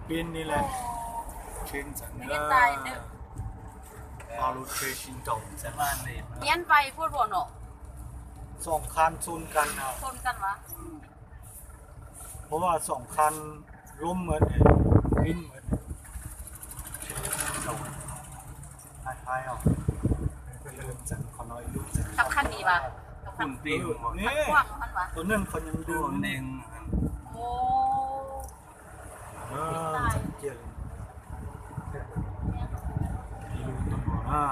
ປິ່ນນີ້ແຫຼະ ເຄງສັນເດີ ເອົາລົດເຄຊິນເກົ່າ ສະບາຍເລີຍ ຮຽນໄວໂພດບໍ່ເນາະ ສອງຄັນຊົນກັນເອົາ ຊົນກັນຫວາ? ເພາະວ່າສອງຄັນລົ້ມໝົດເດ້ ປິ່ນໝົດ ໄປໆ ເອົາ ເລີ່ມຈາກຂ້ານ້ອຍ ເລີ່ມຈາກ ກັບຄັນນີ້ຫວາ? ກັບຄັນ ຄົນຕີ ເອີ ນີ້ ຂວາງຫັ້ນຫວາ? ຕົວນັ້ນເຂົາຍັງດຶງ ແດງຫັ້ນ ໂອ້ ເອີ ຕາຍ ຈັກກຽວ ກິໂລຕົວໜ້າ